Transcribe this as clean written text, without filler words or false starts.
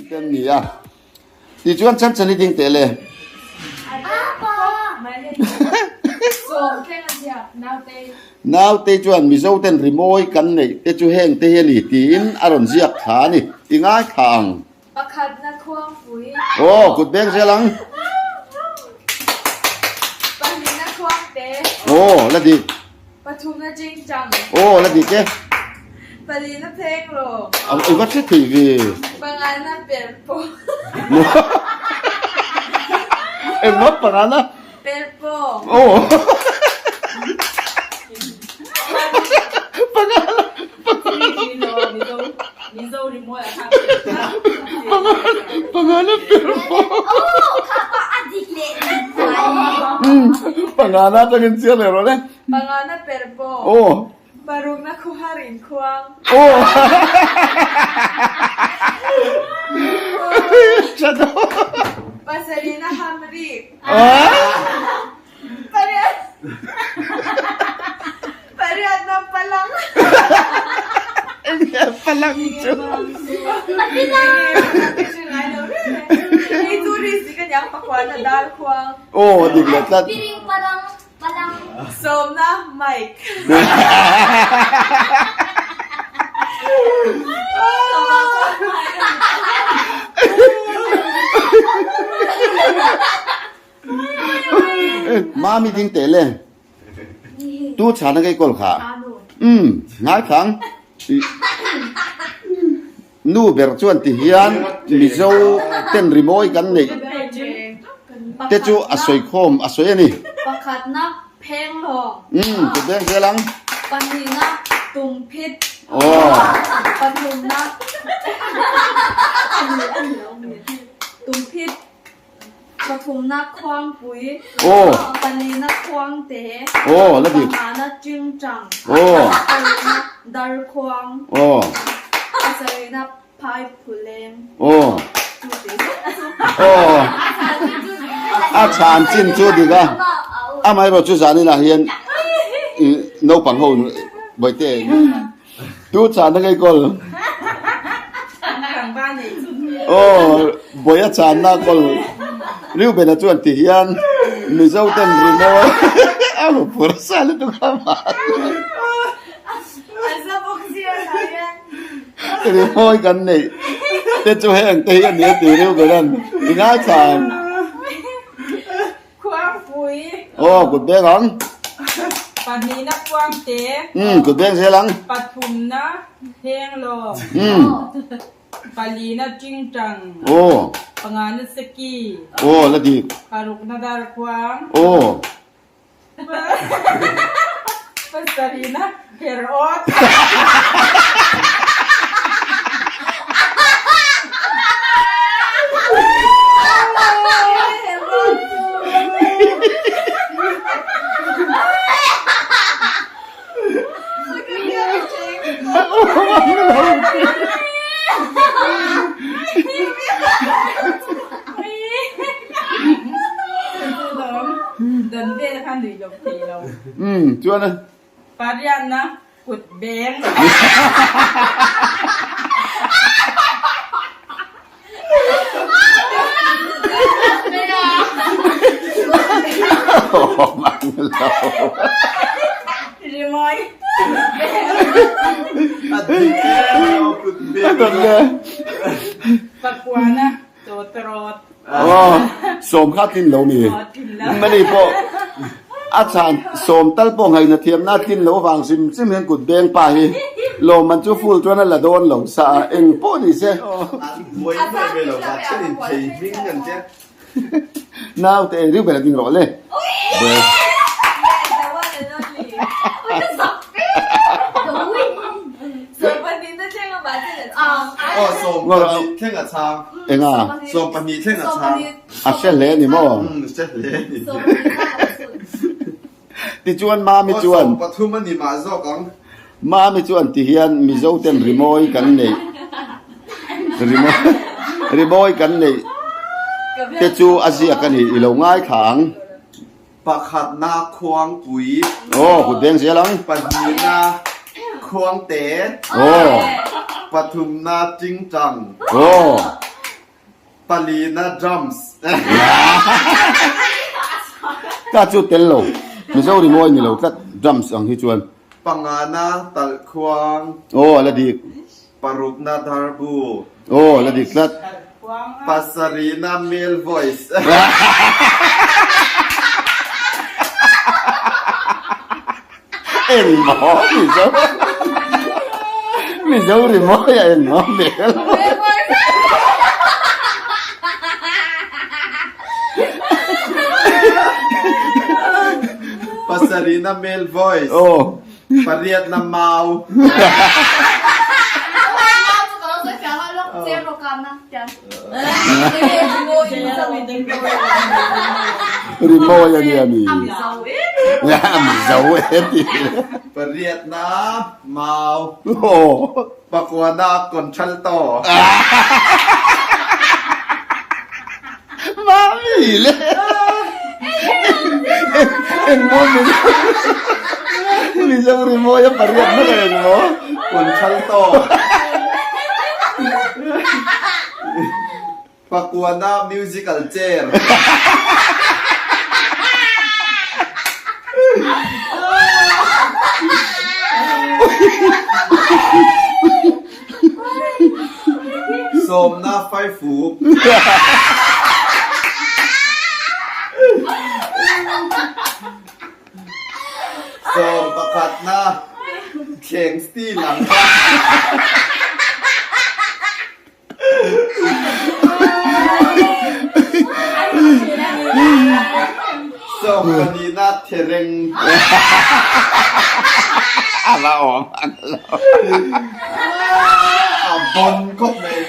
Te an ni a. Tichuan Chanchani ding teh le. Nautei chuan Mizo ten rimawi kan neih te chu heng te hi a ni tiin a rawn ziak thla a ni. I ngaithla ang. Pakhatna khuangpui. Aw, kut beng zel ang. Pahnihna khuangte. Aw, la dik. Pathumna chingchang. Aw, la dik e. Palina pheng rawh. I va hre thei ve. Pangana perpawh. Engmah pangana? Perpawh. Aw. Pangana. Pangana perpawh. Pangana atangin chiar leh rawh le. Pangana perpawh. Aw. Parukna khuhar inkhuang. Aw! Tha dawn. Pasarihna hamrik. Pariatna palang. Enge palang chu? Aw dik leh tlat. Sawmna mic. Mami ding teh le. Tu chhana kei kawl kha. Umm ngai thang. Nu ber chuan ti hian Mizo ten rimawi kan neih te chu a sawi khawm a sawi a ni. Pakhatna phenglawng. Umm kut beng zel ang. Pahnihna tumphit. Aw. Pathumna tumphit. Pathumna khuangpui. Aw. Palina khuangte. Aw, la dik. Pangana chingchang. Aw. Parukna darkhuang. Aw. Pasarihna phaiphuleng. Aw. Aw. A chhan chin chu dik a. Amaherawh chu zaninah hian naupang ho bawihte Tu chahna ngei kawl. Aw, Bawia chahna kawl. Reuben-a chuan ti hian Mizo ten rimawi a hmu phur sa lutuk a mah. Rimawi kan neih te chu heng te hi a ni a ti Reuben-a'n i ngaithla ang. Khuangpui. Aw, kut beng ang. Pahnihna Khuangte. Umm, kut beng zel ang. Pathumna Henglawng. Umm. Palina Tingtang. Aw. Pangana Seki. Aw, la dik. Parukna Darkhuang. Aw. Pasarihna Herawt. Dan vel kha nui lo thei lo. Umm chuan a. Pariatna kut beng. Rimawi beng. Pakuana tawtawrawt. Aw, sawm kha tlin lo mi. Mani pawh a chhan sawm tal pawh ngaihna thiamna a tlin lo vang hrim hrim hian kut beng pa hi lawmman chu full chuan a la dawn lo sa a, eng pawh ni se. Naute ei riu ber a ding rawh le. Enga? A hre hle ni maw? Tichuan Mami chuan Mami chuan ti hian Mizo ten rimawi kan neih rimawi kan neih te chu a ziak a ni i lo ngaithla ang. Pakhatna khuangpui. Aw, kut beng zel ang. Pahnihna khuangte. Aw. Pathumna tingtang. Aw. Palina drums. Ka chu tel lo. Mizo rimawi ni lo tlat drums ang hi chuan. Pangana talhkhuang. Aw a la dik. Parukna darbu. Aw a la dik tlat. Pasarihna male voice. Engmaw Mizo Mizo rimawi a engmaw male voice. Pasarihna male voice. Aw. Pariatna mau. Rimawi a nia mi. A Mizo e ti. Pariatna mau. Aw. Pakuana contralto. Mami le. Engmaw Mizo Mizo rimawi a pariatna ka engmaw. Contralto. Pakuana musical chair. Sawmna faifuk. Sawm pakhatna thleng steel ang kha. Sawm pahnihna thereng. A va awm ang lo. A bon khawp mai.